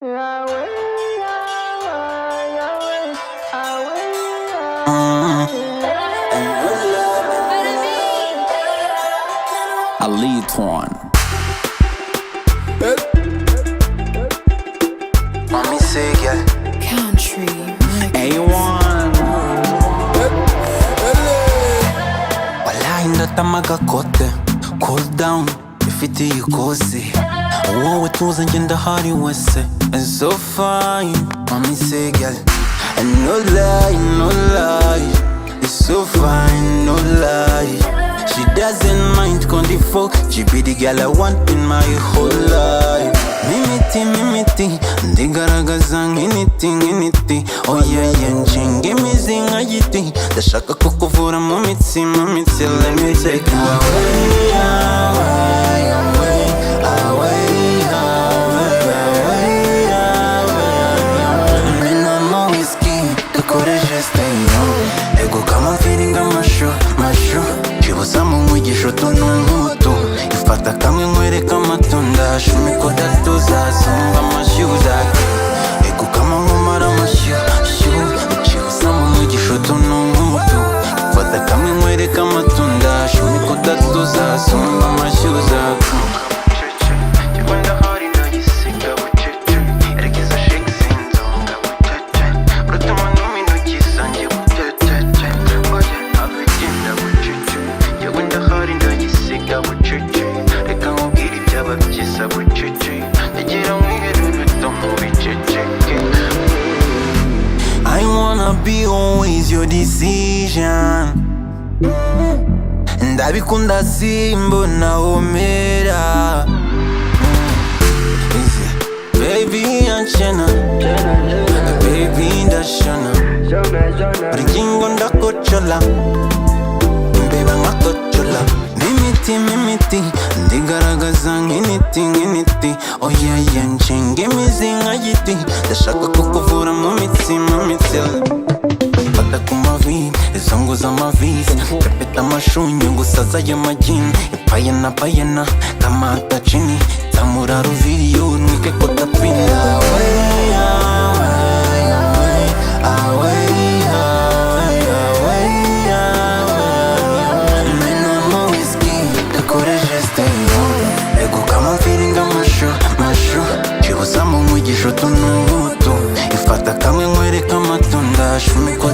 Elite one. Mommy say, girl. Country. A1. Wallahi ndatama kote. Cool down, ifitiye ikosi. Wowe tuza njye ndahari wese. And so fine, mommy say, girl. And no lie, no lie. It's so fine, no lie. She doesn't mind kondi folk. She be the girl I want in my whole life. Mimiti, mimiti, ndigaragaza nk'initi, nk'initi. Oh yeah, nshinga imizi nka giti. Ndashaka kukuvura mu mitsi, mu mitsi. Let me take you away, away, away, away, away, away. Menamo whisky, dukore geste yo. Ego kama feeling amashu, mashu. Kibuza mu mwigisho utu n'umutu. Ifata kamwe nkwereka amatunda. Shumi ko tuzasumba amashyuza. Ego kama nkumara amashyu, shyu. Kibuza mu mwigisho utu n'umutu. Ifata kamwe nkwereka amatunda. Shumi ko tuzasumba amashyuza. I wanna be always your decision. Ndabikunda simbona omera. Baby anchena, baby ndashana. Buri ndakocola, mbeba nkakocola. Mimiti, mimiti, ndigaragaza nk'initi, nk'initi. Oh yeah, nshinga imizi nka giti. Ndashaka kukuvura mu mitsi, mu mitsi. Fata ku mavi, izunguza amavisi. Pepeta amashunyu gusaza ayo magini. Ipayena payena, kamata chini. Zamura ruviyo, nwike kotapina. Away, away, away, away, away, away. Menamo whisky, dukore geste yo. Ego kama feeling amashu, mashu. Kibuza mu mwigisho utu n'ubutu. Ifata kamwe nkwereka amatunda. Shumi ko